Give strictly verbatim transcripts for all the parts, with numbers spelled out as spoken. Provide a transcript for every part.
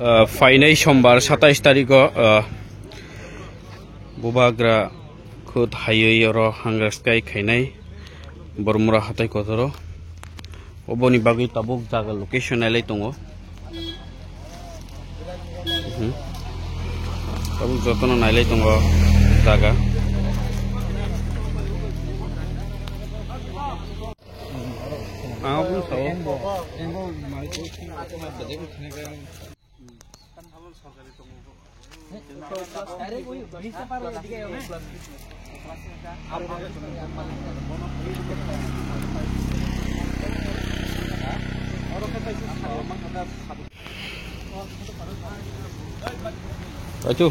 Ah, phainai sombar satais tarikh o, ah, bubagra khud haiwi oro hangra sky khainai Bormura hatai kotoro. Oboni bagwi tabuk jaga location nailai tongo. Mhm. Tabuk jotono nailai tongo jaga. Ang obo sao. Achu.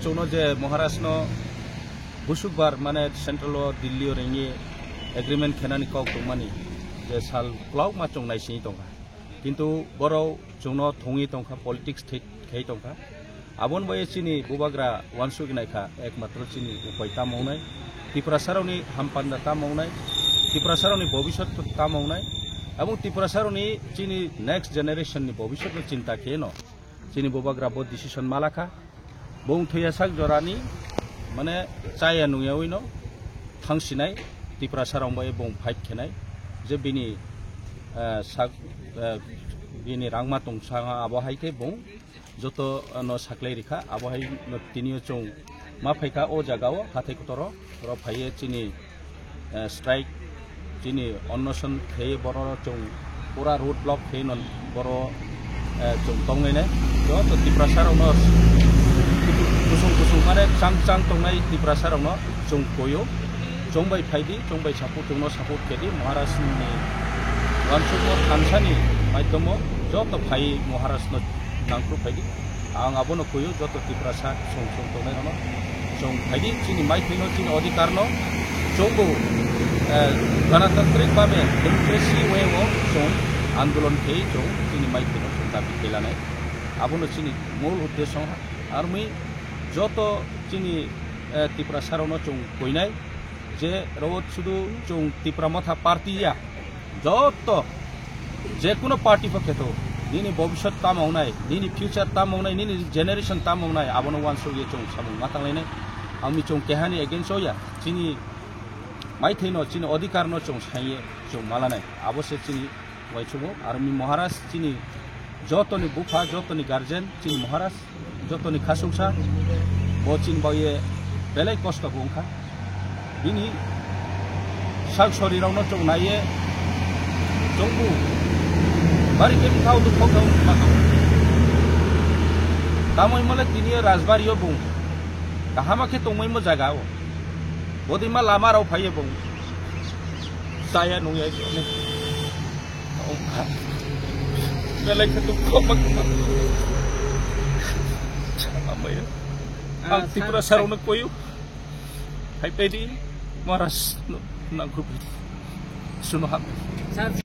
Chwngno je Maharashtra no busukbar mane central o Delhi o ringwi agreement khenani kok tongmani je sal kwlauma chwng naisingwi tongkha. Kintu borok chwngno thwngwi tongkha, politics thwi-, khai tongkha. Aboni bai chini bubagra uansugwi naikha, ekmatro chini upai tamo wngnai, Tiprasarokni hampanda tamo wngnai, Tiprasarokni bobiswt tamo wngnai, aboni Tiprasarokni chini next generation ni bobiswt no chinta kheno chini bubagra bo decision malakha. Bung thwiya sak jorani, mane, chaya nungyawi no thangsinai Tiprasarok bai bung fight khenai, je bini, eh, sak, eh, bini rangma tongsa abo hai khe bung joto no saklai rikha, abo hai no tini o chwng ma phaikha o jaga o hathai kotoro, oro phaiye chini, eh, strike, chini onnoson khe borok chwng pura road block khe no borok, eh, chwng tongnai nai. Joto Tiprasa rok no kusung kusung mane chang chang tongnai Tiprasa rok no chwng koyo, chwng bai phaidi, chwng bai support, chwng no support khe di, Maharaj ni uansukma thansa ni maidhomo joto phai Maharaj no nangkru phaidi. Ang abono kuyu joto Tiprasa song song tongnai rokno. Chwng phaidi chini maithai no chini odhikar no chwngbo, eh, ganatantrik babe democracy way o chwng andolon khe chwng chini maithai no chwng dabi khe lanai. Abono chini mul uddesyo wngkha. Armi joto chini, eh, Tiprasa rokno chwng kuinai. Je rw sudu chwng Tipra Motha party ya, joto je kuno party pho kheto, nini bobiswt tamo wngnai, nini future tamo wngnai, nini generation tamo wngnai, abono uansuk ye chwng samung ma tanglainai. Ami chwng kehani against o ya, chini maithai no, chini odhikar no chwng saiye chwng malanai, abo se chini uaisukmung. Armi Maharaj chini jotoni bupha, jotoni guardian, chini Maharaj jotoni khasuksa, bo chini bagwi belai kosto bo wngkha. Bini sak sori rokno chwng naiye chwngbo bari khe bwkha o dukho khe wngma tongo. Tamo hwnmale tini o Rajbari o bung kahama khe tongmai mo jaga o. Bodima lama rok phaiye bung chaya nungya. Belai khe dukho ma kwma. Amaya. Ah, ang Tiprasa rokno koyo. Hai pedi Maharaj no nangkru pedi. Suno ham. Sir.